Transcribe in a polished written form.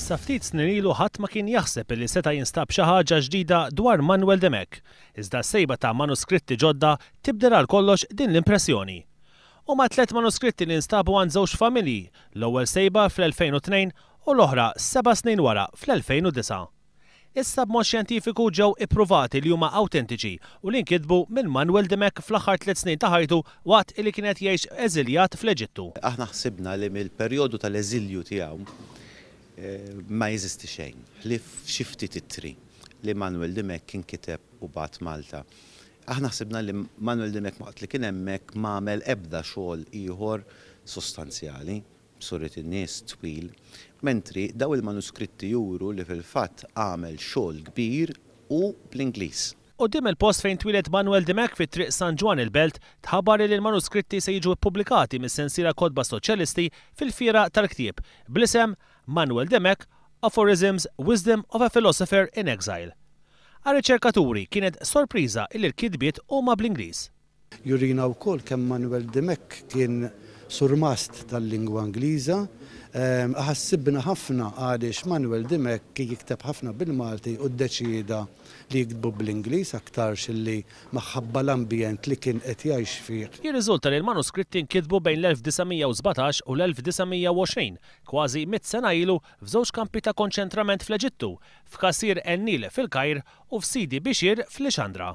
Sa ftit snin ilu ħadd ma kien jaħseb li seta' jinstab xi ħaġa ġdida dwar Manwel Dimech, iżda s-sejba ta' manuskritti ġodda tibdel għal kollox din l-impressjoni. Huma tlett manuskritti li nstabu għand żewġ familji, l-ewwel sejba fl-2002 u l-oħra seba' snin wara fl-2009. Issa b'mod xjentifiku ġew ippruvati li huma awtentiċi u li nkitbu minn Manwel Dimech fl-aħħar tlett snin ta' ħajtu waqt li kien qed jgħix eżiljat fl-Eġittu. Aħna ħsibna li mill-perjodu tal-eżilju tiegħu ma jeżisti xejn, ħlief xi ftit ittri li Manwel Dimech kien kiteb u bagħat Malta. Aħna ħsibna li Manwel Dimech waqt li kien hemmhekk m'għamel ebda xogħol ieħor sostanzjali. B'suriet in-nies twil, mentri dawn il-manuskritti juru li fil-fatt għamel xogħol kbir u bl-Ingliż. Quddiem il-post fejn twieled Manwel Dimech fi Triq San Ġwann il-Belt, tħabbar li l-manuskritti se jiġu ppubblikati mis-sensiela Kotba Soċjalisti fil-Fiera tal-Ktieb, bl-isem Manwel Dimech, Aphorisms, Wisdom of a Philosopher in Exile. Għar-riċerkaturi kienet sorpriża illi l-kitbiet huma bl-Ingliż. Jurina wkoll kemm Manwel Dimech kien surmast tal-lingwa Ingliża. Ħassibna ħafna għaliex Manwel Dimech kien jikteb ħafna bil-Malti u ddeċieda li jiktbu bl-Ingliż aktarx li maħabba l-ambjent li kien qed jgħix fih. Jirriżulta li l-manuskritti nkitbu bejn l-1917 u l-1920, kważi mitt sena ilu f'żewġ kampi ta' konċentrament fl-Eġittu, f'Qasir en-Nil fil-Kajr u f'Sidi Bixir f'Lixandra.